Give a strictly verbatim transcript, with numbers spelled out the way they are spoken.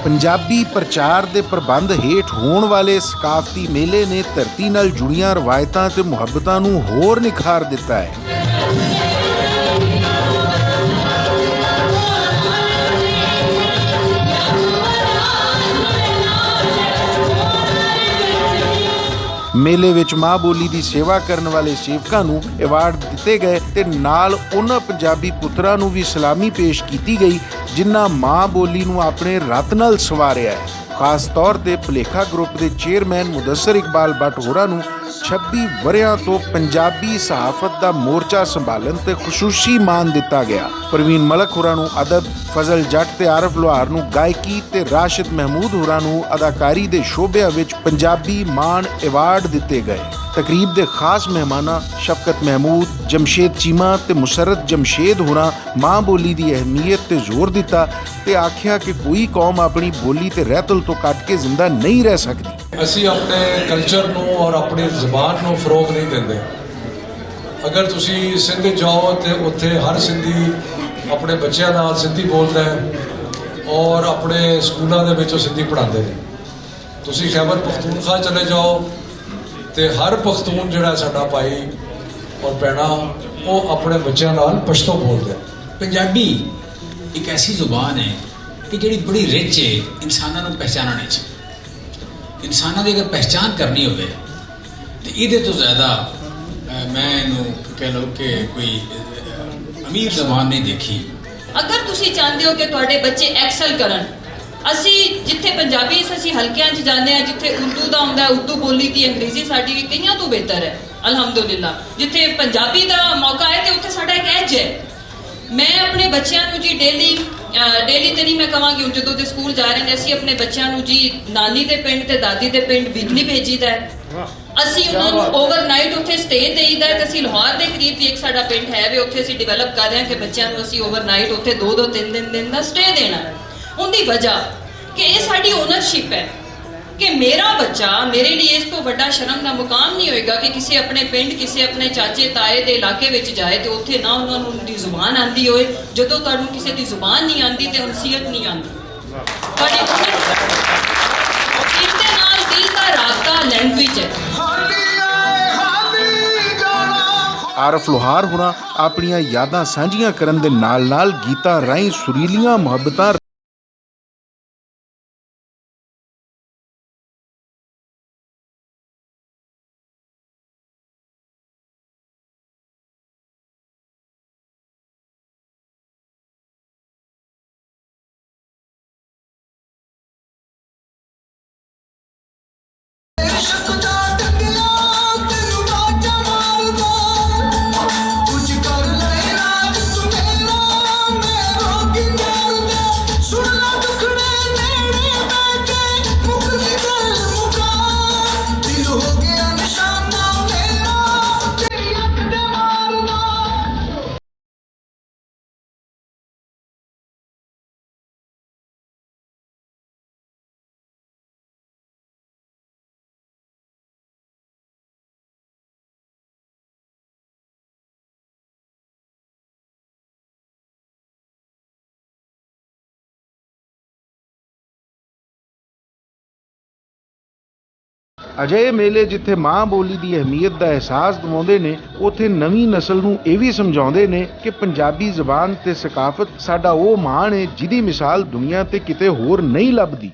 پنجابی پرچار دے پربند ہیٹھ ہون والے ثقافتی میلے نے دھرتی نال جڑیاں روایتاں تے محبتاں نوں ہور نکھار دتا ہے۔ میلے وچ ماں بولی دی سیوا کرن والے سیوکاں نوں ایوارڈ دتے گئے تے نال انہاں پنجابی پتراں نوں وی سلامی پیش کیتی گئی، جنہاں ماں بولی نوں اپنے رت نال سواریا ہے۔ خاص طور تے پلیکھا گروپ دے چیئرمین مدثر اقبال بٹ ہوراں نوں چھبی وریاں تو پنجابی صحافت دا مورچہ سنبھالن تے خصوصی مان دتا گیا۔ پروین ملک ہوراں نوں ادب، فضل جٹ تے عارف لوہار نوں گائیکی تے راشد محمود ہوراں نوں اداکاری دے شعبیاں وچ پنجابی مان ایوارڈ دتے گئے۔ تقریب دے خاص مہماناں شفقت محمود، جمشید چیمہ تے مسرت جمشید ہوراں ماں بولی دی اہمیت تے زور دتا تے آکھیا کہ کوئی قوم اپنی بولی تے رہتل تو کٹ کے زندہ نہیں رہ سکدی۔ اسی اپنے کلچر نوں اور اپنی زبان نوں فروغ نہیں دیندے۔ اگر تسی سندھ جاؤ تے اتھے ہر سندھی اپنے بچیاں نال سندھی بولدا ہے اور اپنے سکولاں دے وچ او سندھی پڑھاندے نے۔ تسی خیبر پختونخوا چلے جاؤ تے ہر پختون جڑا ہے ساڈا بھائی اور بہنا، او اپنے بچیاں نال پشتو بولدا ہے۔ پنجابی ایک ایسی زبان ہے کہ جڑی بڑی رچ ہے انساناں نوں پہچاننے چ۔ انساناں دی اگر پہچان کرنی ہوئے تو ایدے تو زیادہ، اے، میں اینوں کہہ لو کہ کوئی، اے، امیر زبان نہیں دیکھی۔ اگر تسی چاہندے ہو کہ تہاڈے بچے ایکسل کرن، اسی جتھے پنجابی اس اسی حلقیاں چ جانے ہاں، جتھے اردو دا ہوندا ہے، اردو بولی دی انگریزی ساڈی وی کئیاں تو بہتر ہے، الحمدللہ۔ جتھے پنجابی دا موقع ہے تے اتھے ساڈا ایک ایج ہے۔ میں اپنے بچیاں نوں جی ڈیلی، آ، ڈیلی تے نہیں میں کہاں گی، ہن جدوں تے سکول جا رہے نے، اسی اپنے بچیاں نوں جی نانی دے پنڈ تے دادی دے پنڈ ویکلی بھیجی دا ہے۔ اسی انہاں نوں اوور نائٹ اتھے سٹے دئی دا ہے۔ تے اسی لاہور دے قریب وی ایک ساڈا پنڈ ہے وے، اتھے اسی ڈیولپ کر رہے ہاں کہ بچیاں نوں اسی اوور نائٹ اتھے دو دو تین دن دن دا سٹے دینا ہے۔ ان دی وجہ کہ اے ساڈی اونرشپ ہے کہ میرا بچہ، میرے لیے اس تو وڈا شرم دا مقام نہیں ہوئے گا کہ کسی اپنے پنڈ، کسی اپنے چاچے تائے دے علاقے وچ جائے تے اتھے نہ انہاں نوں ان دی زبان آندی ہوئے۔ جدوں تانوں کسی دی زبان نہیں آندی تے انسیت نہیں آندی۔ تہاڈی اونرشپ، ان دے نال دل دا رابطہ لینگویج ہے۔ عارف لوہار ہوراں اپنیاں یاداں سانجھیاں کرن دے نال نال گیتاں راہیں سریلیاں محبتاں اجہے میلے جتھے ماں بولی دی اہمیت دا احساس دواؤندے نے، اوتھے نویں نسل نوں ایہہ وی سمجھاؤندے نے کہ پنجابی زبان تے ثقافت ساڈا او مان ہے جدی مثال دنیا تے کتے ہور نہیں لبدی۔